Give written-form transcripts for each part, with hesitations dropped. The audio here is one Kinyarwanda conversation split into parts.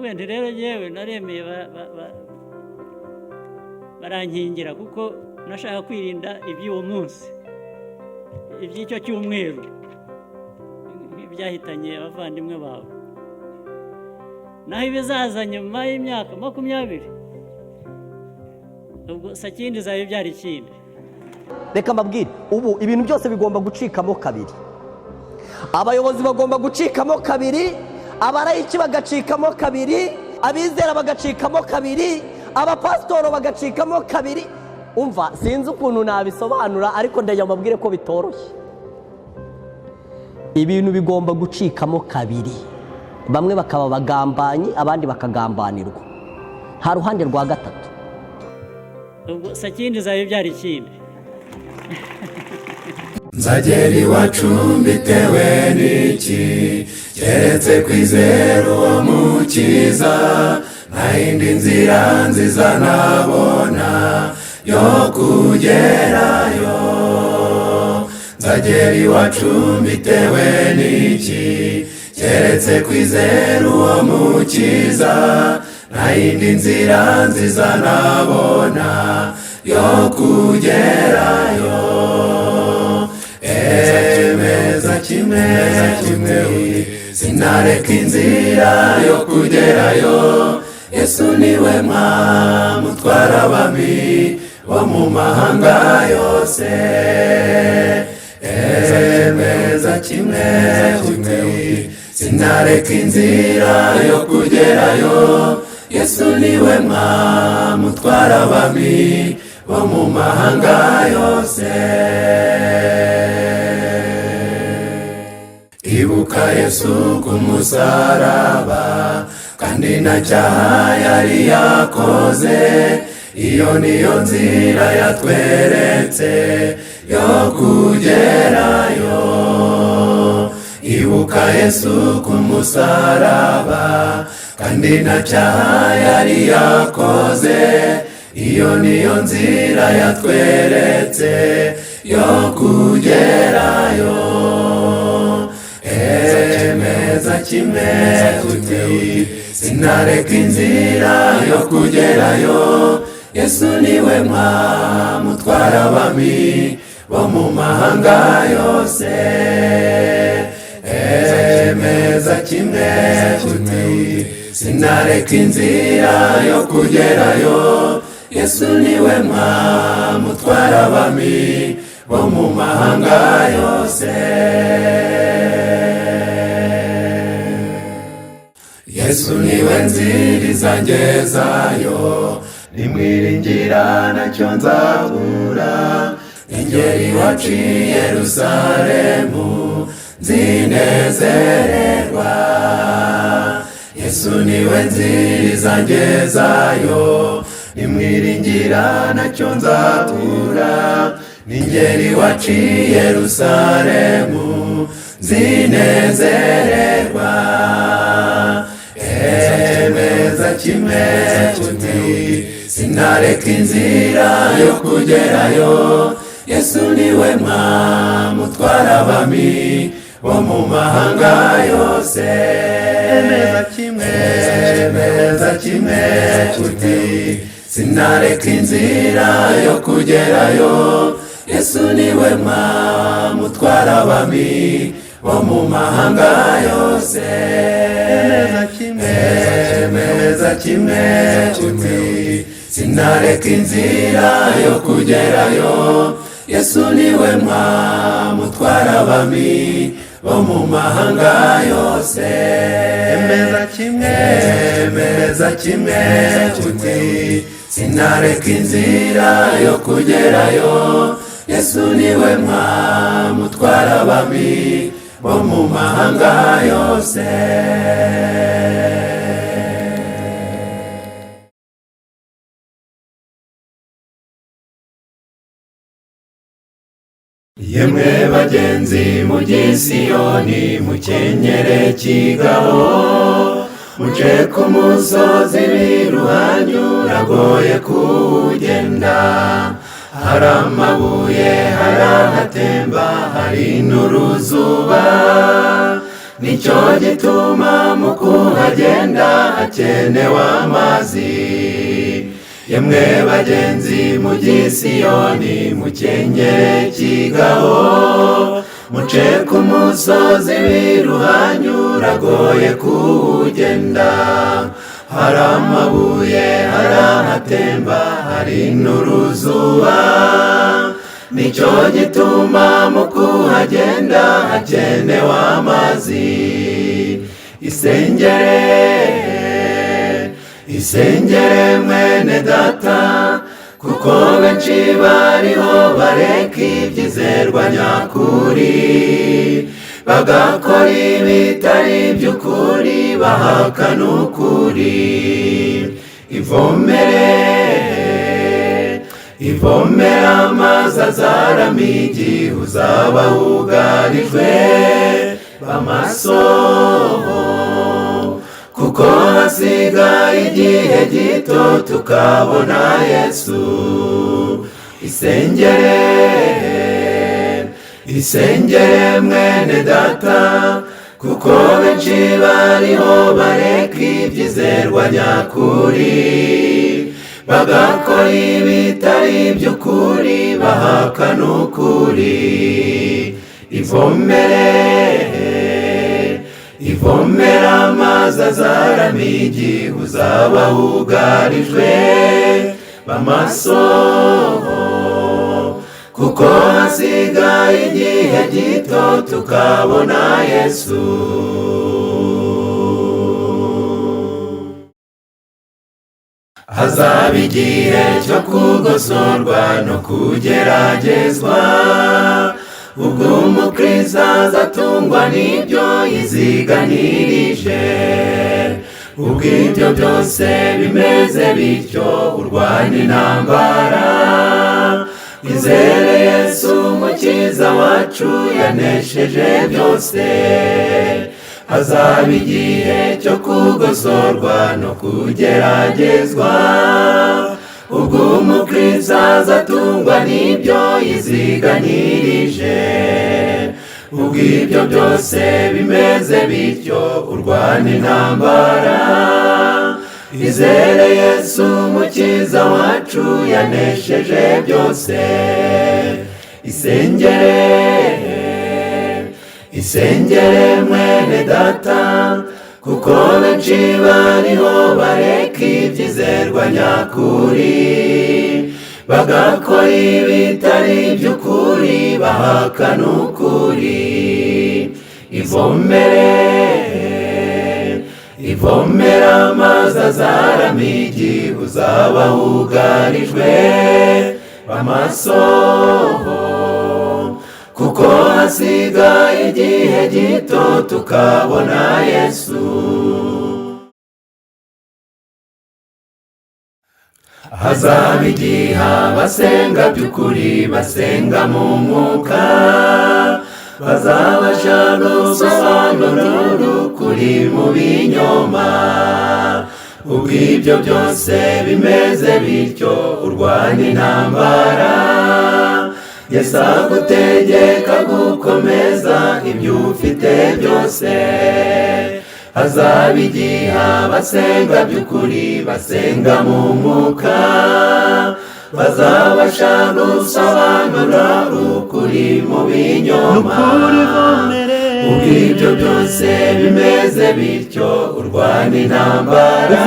Ndavuga nti rero yewe naremeye, barankingira kuko nashaka kwirinda iby'uwo munsi, iby'icyo cyumweru byahitanye abavandimwe bawe, naho ibizaza nyuma y'imyaka 20, ubwo sakindi izaba ibyara ikindi. Reka mbabwire, ubu ibintu byose bigomba gucikamo kabiri. Abayobozi bagomba gucikamo kabiri, abarayiki bagacikamo kabiri, abizera bagacikamo kabiri, abapasitoro bagacikamo kabiri. Umva, sinzi ukuntu nabisobanura, ariko ndajya mbabwire ko bitoroshye. Ibintu bigomba gucikamo kabiri, bamwe bakaba abagambanyi, abandi bakagambanirwa. Nta ruhande rwa gatatu. Ubwo sakindi izaba ibyara ikindi. Nzagera iwacu mbitewe n'iki, keretse kwizera uwo Mukiza? Nta yindi nzira nziza nabona yo kugerayo. Nzagera iwacu mbitewe n'iki, keretse kwizera uwo Mukiza? Nta yindi nzira nziza nabona yo kugerayo. Emeza kimwe kimwe, sinareka inzira yo kugerayo. Yesu niwe Mwami utwara abami bo mu mahanga yose. Emeza kimwe kimwe, sinareka inzira yo kugerayo. Yesu niwe Mwami utwara abami bo mu mahanga yose. Ibuka Yesu ku musaraba, kandi nta cyaha yari yakoze. Iyo niyo nzira yatweretse yo kugerayo. Ibuka Yesu ku musaraba, kandi nta cyaha yari yakoze. Iyo niyo nzira yatweretse yo kugerayo. Emeza kimwe uti sinareka inzira yo kugerayo. Yesu niwe Mwami utwara abami bo mu mahanga yose. Emeza kimwe uti sinareka inzira yo kugerayo. Yesu niwe Mwami utwara abami bo mu mahanga yose. Yesu niwe nzira izangezayo, nimwiringira ntacyo nzabura. Ingeri iwacu i Yerusalemu nzinezererwa. Yesu niwe nzira izangezayo, nimwiringira ntacyo nzabura. Ningeri iwacu i Yerusalemu nzinezererwa. Emeza kimwe uti sinareka inzira yo kugerayo. Yesu niwe Mwami utwara abami bo mu mahanga yose. Emeza kimwe uti sinareka inzira yo kugerayo. Yesu niwe Mwami utwara abami bo mu mahanga yose. Emeza kimwe uti sinareka inzira yo kugerayo. Yesu niwe Mwami utwara abami bo mu mahanga yose. Emeza kimwe uti sinareka inzira yo kugerayo. Yesu niwe Mwami utwara abami bo mu mahanga yose. Yemwe bagenzi mujye i Siyoni, mukenyere kigabo, muce ku musozi w'iruhanyu, uragoye kuwugenda. Hari amabuye, hari ahatemba, hari n'uruzuba, nicyo gituma mu kuhagera. kuhagenda hakenewe amazi. Yemwe bagenzi mujye i Siyoni, mukenyere kigaho, muce ku musozi w'iruhanyu, uragoye kuwugenda. Hari amabuye, hari ahatemba, hari n'uruzuba, nicyo gituma mu kuhagenda hakenewe amazi. Isengere, isengere mwene data, kuko benshi bariho bareka ibyizerwa nyakuri, bagakora ibitari iby'ukuri, bahakana ukuri. Ivomere, ivomere amazi azarama igihe uzaba wugarijwe. B'amaso, kuko hasigaye igihe gito tukabona Yesu. Isengere, isengere mwene data, kuko benshi bariho bareka ibyizerwa nyakuri, bagakora ibitari iby'ukuri, bahakana ukuri. Ivomere, ivomere amazi azarama igihe uzaba wugarijwe. B'amaso, kuko hasigaye igihe gito tukabona Yesu. Hazaba igihe cyo kugosorwa no kugeragezwa, ubwo umukristo azatungwa n'ibyo yiziganirije. Ubwo ibyo byose bimeze bityo, urwana intambara, izere Yesu umukiza wacu yanesheje byose. Hazaba igihe cyo kugosorwa no kugeragezwa, ubwo umukristo azatungwa n'ibyo yiziganirije. Ubwo ibyo byose bimeze bityo, urwana intambara, izere Yesu umukiza wacu yanesheje byose. Isengere, isengere mwene data, kuko benshi bariho bareka ibyizerwa nyakuri, bagakora ibitari iby'ukuri, bahakana ukuri. Ivomere, ivomere amazi azarama igihe uzaba wugarijwe. B'amaso, kuko hasigaye igihe gito tukabona Yesu. Hazaba igihe abasenga by'ukuri basenga mu mwuka, bazabasha gusobanura ukuri mu binyoma. Ubwo ibyo byose bimeze bityo, urwana intambara, Yesu agutegeka gukomeza ibyo ufite byose. Hazaba igihe abasenga by'ukuri basenga mu mwuka, bazabasha gusobanura ukuri mu binyoma. Ubwo ibyo byose bimeze bityo, urwana intambara,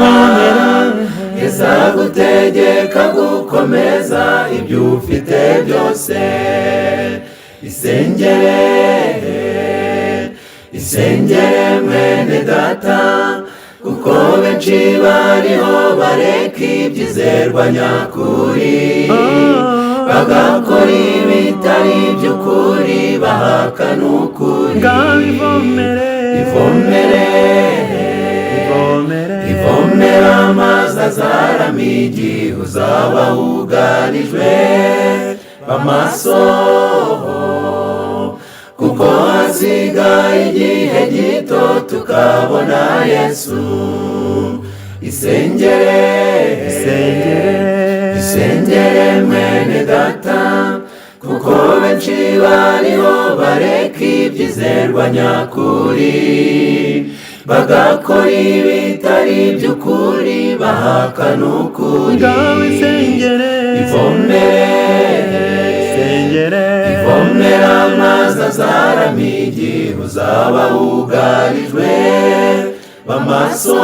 Yesu agutegeka gukomeza ibyo ufite byose. Isengere, isengere mwene data, kuko benshi bariho bareka ibyizerwa nyakuri, bagakora ibitari iby'ukuri, bahakana ukuri. Ivomere, ivomere amazi azarama igihe uzaba wugarijwe. B'amaso, kuko hasigaye igihe gito tukabona Yesu. Isengere, isengere mwene data, kuko benshi bariho bareka ibyizerwa nyakuri, Bagakora ibitari iby'ukuri, bahakana ukuri. Ngaho isengere, Ivomere, isengere, ivomera amazi azarama igihe uzaba wugarijwe. Bamaso,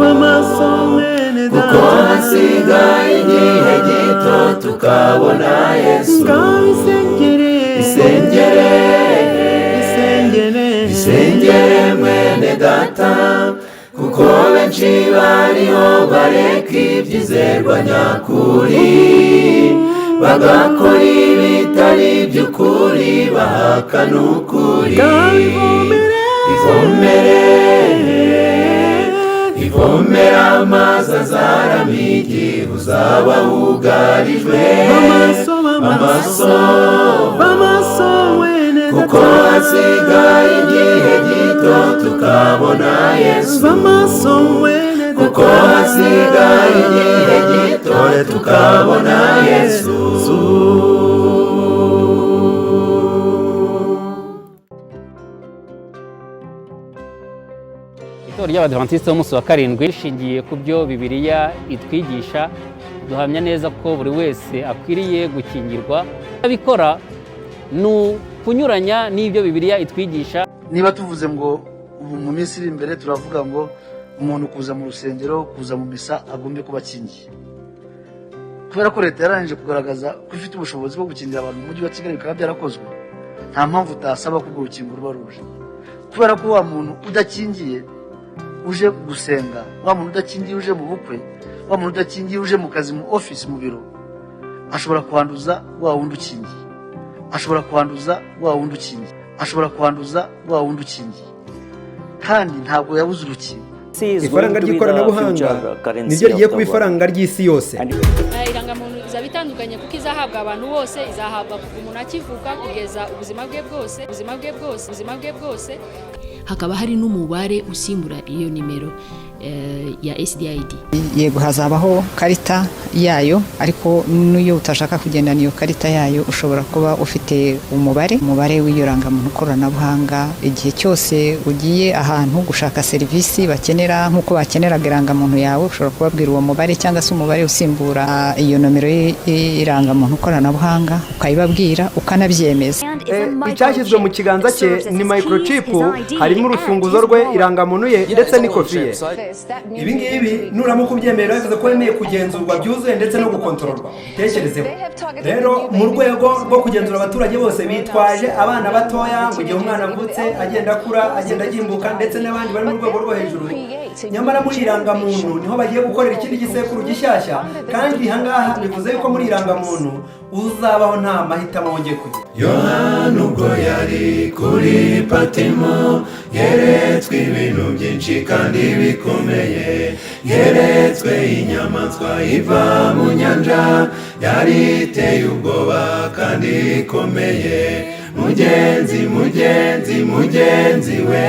bamaso mwene kuko data. Hasigaye igihe gito tukabona Yesu. Ngaho isengere, Isengere, isengere, isengere mwene data, kuko benshi bariho bareka ibyizerwa nyakuri, bagakora ibitari iby'ukuri, bahakana ukuri. Ngaho ivomere, Ivomere, ivomera amazi azarama igihe uzaba wugarijwe. Bamaso, bamaso, Bamaso, bamaso mwene kuko data. Hasigaye igihe gito tukabona Yesu. Bamaso mwene Kuko data. Hasigaye igihe gito tukabona Yesu. Itorero ry'Abadivantisite b'umunsi wa karindwi rishingiye ku byo Bibiliya itwigisha, duhamya neza ko buri wese akwiriye gukingirwa. Abikora ni ukunyuranya n'ibyo Bibiliya itwigisha. Niba tuvuze ngo ubu mu minsi iri imbere turavuga ngo umuntu kuza mu rusengero, kuza mu misa, agombe kuba akingiye, kubera ko leta yarangije kugaragaza ko ifite ubushobozi bwo gukingira abantu mu mujyi wa Kigali, bikaba byarakozwe, nta mpamvu utasaba ko urwo rukingo ruba ruje, kubera ko wa muntu udakingiye uje gusenga, wa muntu udakingiye uje mu bukwe, wa muntu udakingiye uje mu kazi, mu ofisi, mu biro, ashobora kwanduza wa wundi ukingiye, ashobora kwanduza wa wundi ukingiye, ashobora kwanduza wa wundi ukingiye, kandi ntabwo yabuze urukingo. Ifaranga ry'ikoranabuhanga niryo rigiye kuba ifaranga ry'isi yose. Irangamuntu izaba itandukanye kuko izahabwa abantu bose, izahabwa kuva umuntu akivuka kugeza ubuzima bwe bwose, ubuzima bwe bwose, ubuzima bwe bwose. Hakaba hari n'umubare usimbura iyo nimero ya SDID. Yego, hazabaho karita yayo, ariko n'iyo utashaka kugendana iyo karita yayo, ushobora kuba ufite umubare w'iyo rangamuntu koranabuhanga. Igihe cyose ugiye ahantu gushaka serivisi bakenera nk'uko bakeneraga irangamuntu yawe, ushobora kubabwira uwo mubare cyangwa se umubare usimbura iyo nomero y'irangamuntu koranabuhanga, ukayibabwira, ukanabyemeza. Icyashyizwe mu kiganza cye ni microchip, harimo urufunguzo rwe, irangamuntu ye ndetse n'ikofi ye. Ibi ngibi nuramuka ubyemera, bivuze ko wemeye kugenzurwa byuzuye ndetse no gukontororwa. Ubitekerezeho rero, mu rwego rwo kugenzura abaturage bose bitwaje abana batoya, mu gihe umwana avutse agenda akura, agenda agimbuka, ndetse n'abandi bari mu rwego rwo hejuru. Nyamara muri irangamuntu niho bagiye gukorera ikindi gisekuru gishyashya, kandi ahangaha bivuze yuko muri irangamuntu uzabaho nta mahitamo wongeye kugira. Yohana ubwo yari kuri Patimo, yeretswe ibintu byinshi kandi bikomeye. Yeretswe inyamaswa iva mu nyanja, yari iteye ubwoba kandi ikomeye. Mugenzi, mugenzi, mugenzi we,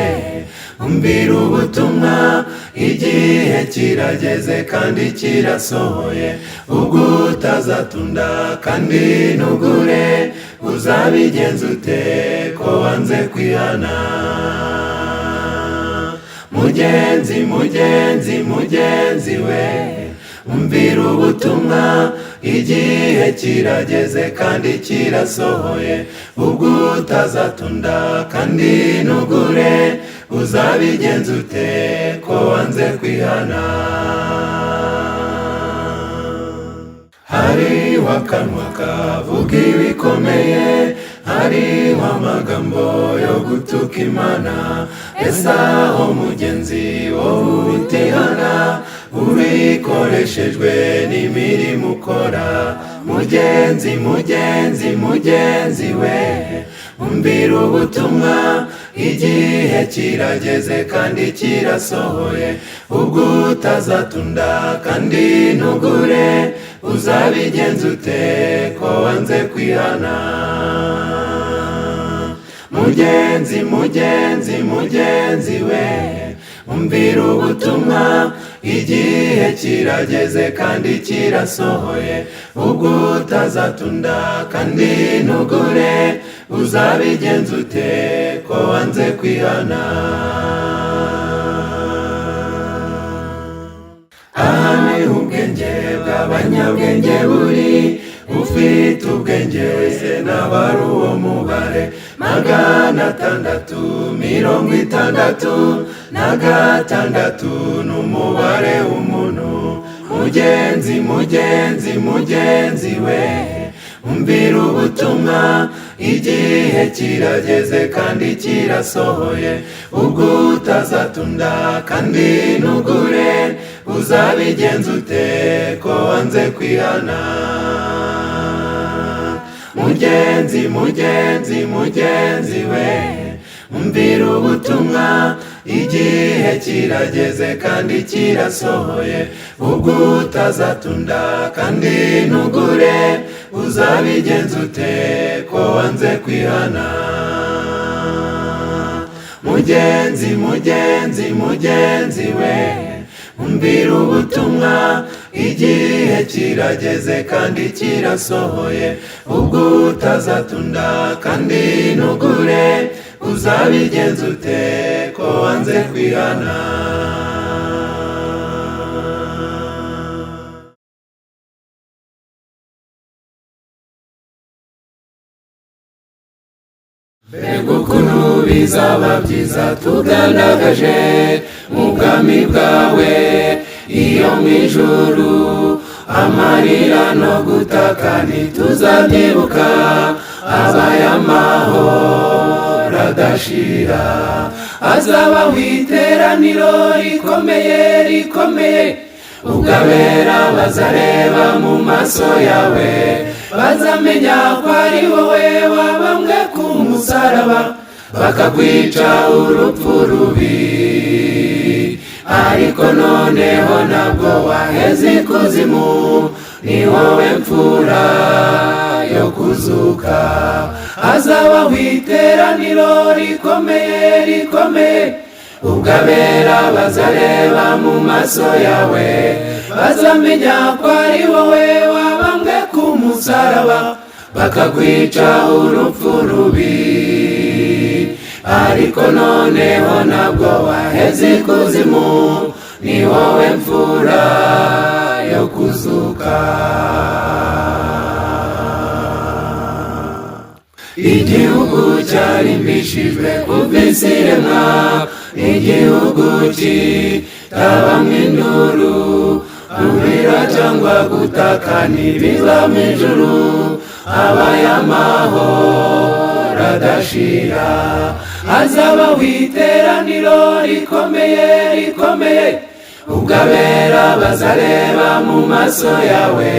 umvira ubutumwa. Igihe kirageze kandi kirasohoye, ubwo utazatunda kandi ntugure, uzabigenza ute ko wanze kwihana? Mugenzi, mugenzi, mugenzi we, umvira ubutumwa. Igihe kirageze kandi kirasohoye, ubwo utazatunda kandi ntugure, uzabigenza ute ko wanze kwihana? Hariho akanwa kavuga ibikomeye, hariho amagambo yo gutuka Imana. Ese aho mugenzi wowe utihana, ubikoreshejwe n'imirimo ukora? Mugenzi, mugenzi, mugenzi we, umvira ubutumwa. Igihe kirageze kandi kirasohoye, ubwo utazatunda kandi ntugure, uzabigenza ute ko wanze kwihana? Mugenzi, mugenzi, mugenzi we, umvira ubutumwa. Igihe kirageze kandi kirasohoye, ubwo utazatunda kandi ntugure, uzabigenza ute ko wanze kwihana? Niho ubwenge bw'abanyabwenge buri. Ufite ubwenge wese n'abari uwo mubare 666 n'umubare w'umuntu. Mugenzi, mugenzi, mugenzi we, umvira ubutumwa, igihe kirageze kandi kirasohoye. Ubwo utazatunda kandi ntugure, uzabigenza ute ko wanze kwihana? Mugenzi, mugenzi, mugenzi we, umvira ubutumwa, igihe kirageze kandi kirasohoye. Ubwo utazatunda kandi ntugure, uzabigenza ute ko wanze kwihana? Mugenzi, mugenzi, mugenzi we, umvira ubutumwa, igihe kirageze kandi kirasohoye. Ubwo utazatunda kandi ntugure, uzabigenza ute ko wanze kwihana? Mbega ukuntu bizaba byiza tugandagaje mu bwami bwawe iyo mu ijuru, amarira no gutaka ntituzabyibuka, abaye amahoro adashira. Hazabaho iteraniro rikomeye rikomeye, ubwo abera bazareba mu maso yawe, bazamenya ko ari wowe wabambwe ku musaraba, bakakwica urupfu rubi. Ariko noneho ntabwo waheze ikuzimu, ni wowe mfura yo kuzuka. Hazabaho iteraniro rikomeye rikomeye, ubwo abera bazareba mu maso yawe, bazamenya ko ari wowe wabambwe ku musaraba, bakakwica urupfu rubi. Ariko noneho ntabwo waheze ikuzimu, ni wowe mfura yo kuzuka. Igihugu cyarimbishijwe kuva isi iremwa, igihugu kitabamo induru, kurira cyangwa gutaka ntibiza mu ijuru, abaye amahoro adashira. Hazabaho iteraniro rikomeye rikomeye, ubwo abera bazareba mu maso yawe,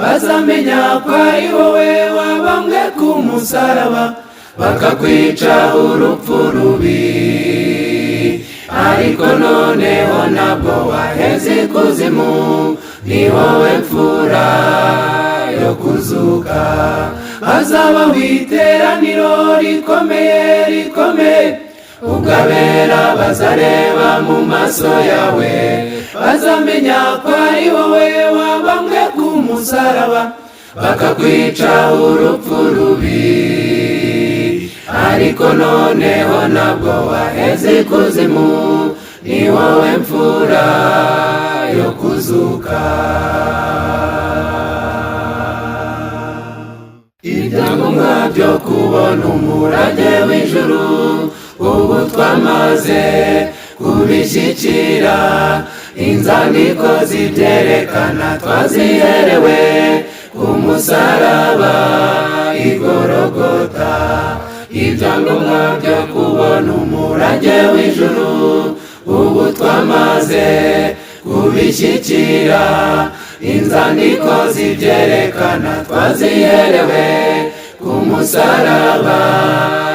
bazamenya ko ari wowe wabambwe ku musaraba, bakakwica urupfu rubi. Ariko noneho ntabwo waheze ikuzimu, ni wowe mfura yo kuzuka. Hazabaho iteraniro rikomeye rikomeye, ubwo abera bazareba mu maso yawe, bazamenya ko ari wowe wabambwe ku musaraba, bakakwica urupfu rubi. Ariko noneho ntabwo waheze ikuzimu, ni wowe mfura yo kuzuka. Ibyangombwa byo kubona umurage w'ijuru, ubu twamaze kubishyikira, inzandiko zibyerekana twaziherewe ku musaraba i Golgotha. Ibyangombwa byo kubona umurage w'ijuru, ubu twamaze kubishyikira, inzandiko zibyerekana twaziherewe ku musaraba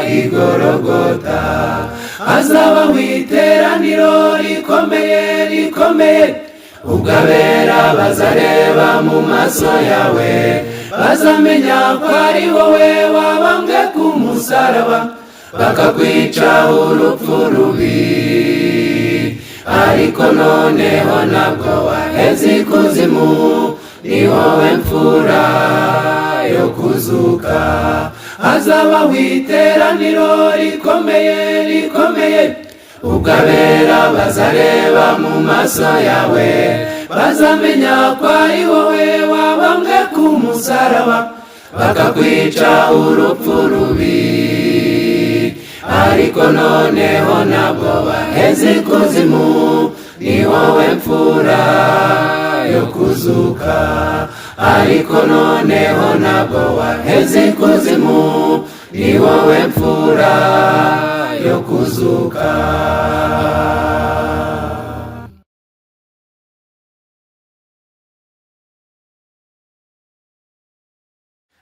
i Golgotha. Hazabaho iteraniro rikomeye rikomeye, ubwo abera bazareba mu maso yawe, bazamenya ko ari wowe wabambwe ku musaraba, bakakwica urupfu rubi. Ariko noneho ntabwo waheze ikuzimu, ni wowe mfura yo kuzuka. Hazabaho iteraniro rikomeye rikomeye, Ubwo abera bazareba mu maso yawe, bazamenya ko ari wowe wabambwe ku musaraba, bakakwica urupfu rubi. Ariko noneho ntabwo baheze ikuzimu, ni wowe mfura yo kuzuka. Ariko noneho ntabwo waheze ikuzimu, ni wowe mfura yo kuzuka.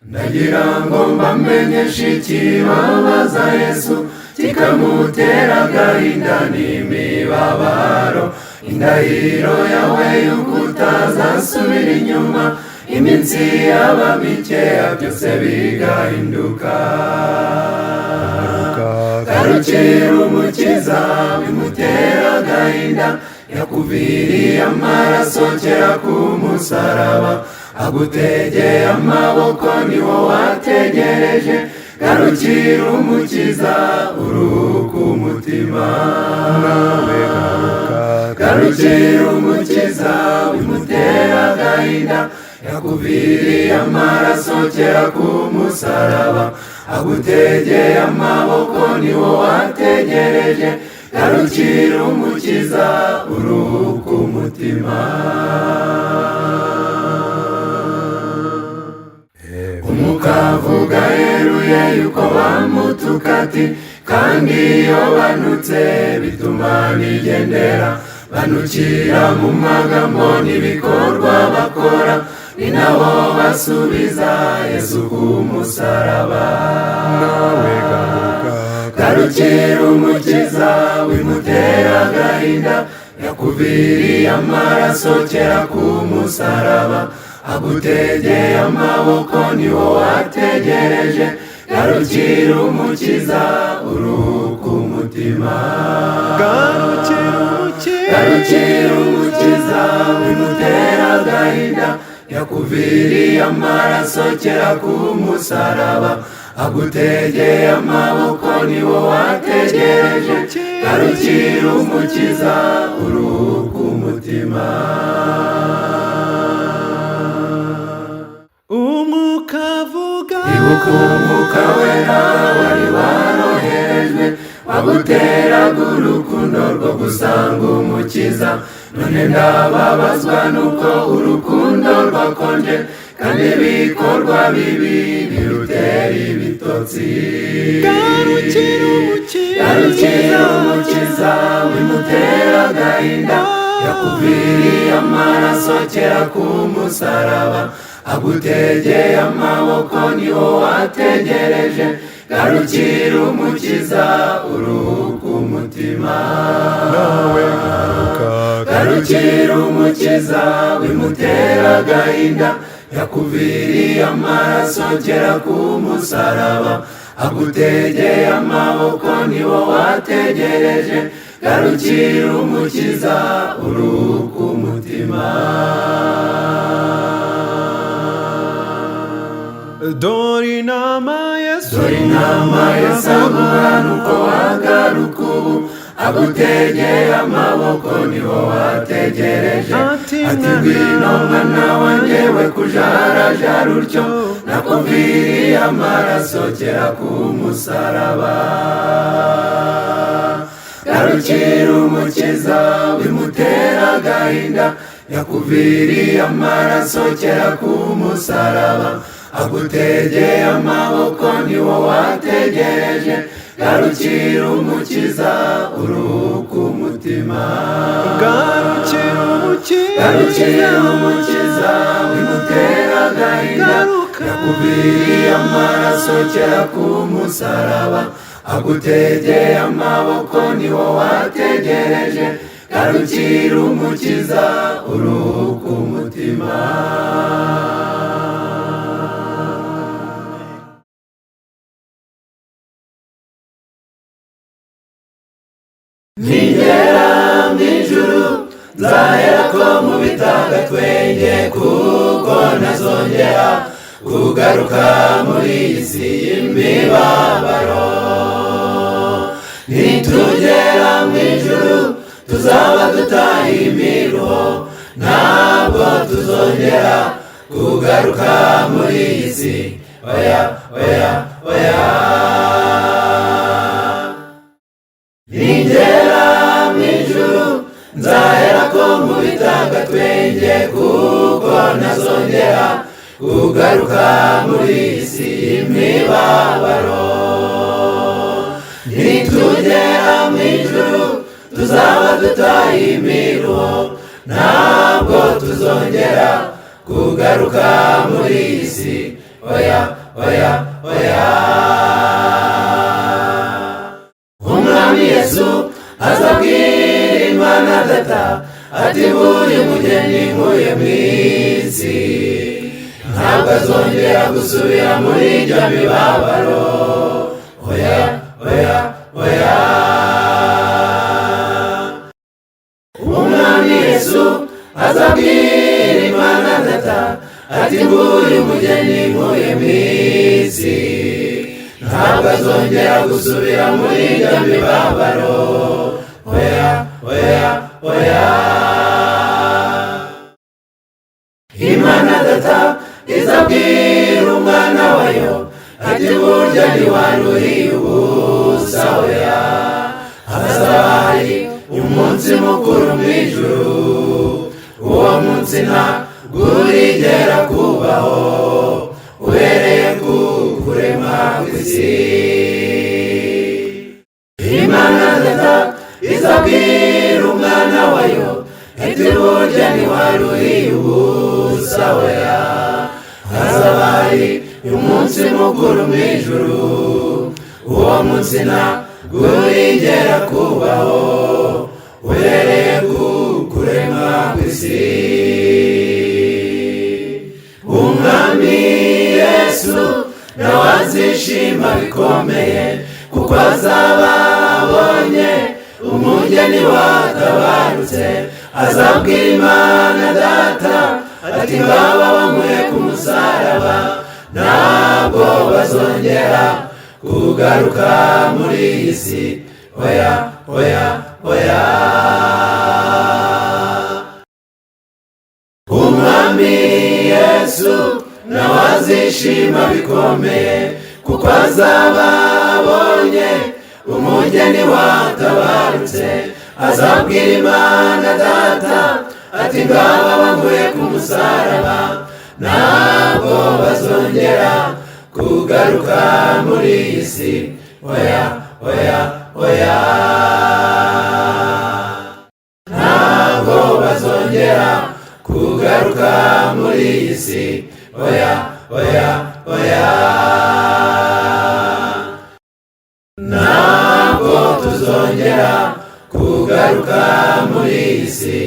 Ndagira ngo mbamenyeshe ikibabaza Yesu, kikamutera agahinda n'imibabaro. Indahiro yawe y'uko utazasubira inyuma, iminsi yaba mikeya byose bigahinduka. Garukira Umukiza bimutera agahinda, yakuviriye amaraso kera ku musaraba, agutegeye amaboko ni wo wategereje. Garukira Umukiza uruhuka umutima. Nawe garuka. Garukira Umukiza bimutera agahinda, yakuviriye amaraso kera ku musaraba, agutegeye amaboko ni wo wategereje. Garukira Umukiza uruhuka umutima. Umukavuga yeruye yuko bamutuka ati, kandi iyo banutse bituma nigendera. Banukira mu magambo n'ibikorwa bakora, ni nabo basubiza Yesu ku musaraba. Nawe garuka. Garukira Umukiza wimutera agahinda, yakuviriye amaraso kera ku musaraba, agutegeye amaboko ni wo wategereje. Garukira Umukiza uruhuka umutima. Garukira Umukiza. Garukira Umukiza wimutera agahinda, yakuviriye amaraso kera ku musaraba, agutegeye amaboko ni wo wategereje. Garukira Umukiza uruhuka umutima. Umwuka avuga. Ibuka Umwuka Wera wari waroherejwe, waguteraga urukundo rwo gusanga Umukiza. None ndababazwa nuko urukundo rwakonje, kandi ibikorwa bibi birutera ibitotsi. Garukira Umukiza. Garukira Umukiza wimutera agahinda, yakuviriye amaraso kera ku musaraba, agutegeye amaboko ni wo wategereje. Garukira Umukiza uruhuka umutima. Nawe garuka. Garukira Umukiza wimutera agahinda, yakuviriye amaraso kera ku musaraba, agutegeye amaboko ni wo wategereje. Garukira Umukiza uruhuka umutima. Dore inama Yesu. Dore inama Yesu aguha nuko wagaruka ubu, agutegeye amaboko ni wo wategereje. Ati ngwino mwana wanjye, we kujarajara utyo, nakuviriye amaraso kera ku musaraba. Garukira Umukiza wimutera agahinda, yakuviriye amaraso kera ku musaraba, agutegeye amaboko ni wo wategereje. Garukira Umukiza uruhuka umutima. Garukira Umukiza. Garukira Umukiza wimutera agahinda, yakuviriye amaraso kera ku musaraba, agutegeye amaboko ni wo wategereje. Garukira Umukiza uruhuka umutima. Ningera mw'ijuru nzahera ko mu bitagatwenge, kuko ntazongera kugaruka muri iyi si y'imibabaro. Nitugera mu ijuru tuzaba dutaye imiruho, ntabwo tuzongera kugaruka muri iyi si. Oya, oya, oya. Ningera mu ijuru nzahera ko nkubita agatwenge, kuko ntazongera kugaruka muri iyi si y'imibabaro. Nitugera mu ijuru tuzaba dutaye imiruho, ntabwo tuzongera kugaruka muri iyi si. Oya, oya, oya. Umwami Yesu azabwira Imana Data ati nguyu mugeni nkuye mu isi, ntabwo azongera gusubira muri iryo mibabaro. Oya, oya, oya. Umwami Yesu azabwira Imana Data ati nguyu mugeni nkuye mu isi, ntabwo azongera gusubira muri iryo mibabaro. Oya, oya, oya. Imana Data izabwira umwana wayo ati burya ntiwaruhiye ubusa. Oya, hazaba hari umunsi mukuru mu ijuru, uwo munsi ntabwo urigera kubaho uhereye ku kurema kw'isi. Imana Data izabwira umwana wayo iti burya ntiwaruhiye ubusa. Oya, hazaba hari umunsi mukuru mu ijuru, uwo munsi ntabwo urigera kubaho uhereye ku kurema kw'isi. Umwami Yesu nawe azishima bikomeye, kuko azaba abonye umugeni watabarutse. Azabwira Imana Data ati ngaba bankuye ku musaraba, ntabwo bazongera kugaruka muri iyi si. Oya, oya, oya. Umwami Yesu nawe azishima bikomeye, kuko azaba abonye umugeni watabarutse. Azabwira Imana Data ati ngaba bankuye ku musaraba, ntabwo bazongera kugaruka muri iyi si. Oya, oya, oya. Ntabwo bazongera kugaruka muri iyi si. Oya, oya, oya. Ntabwo tuzongera kugaruka muri iyi si.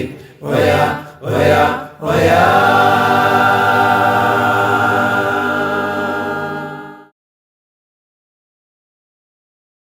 Oya, oya, oya.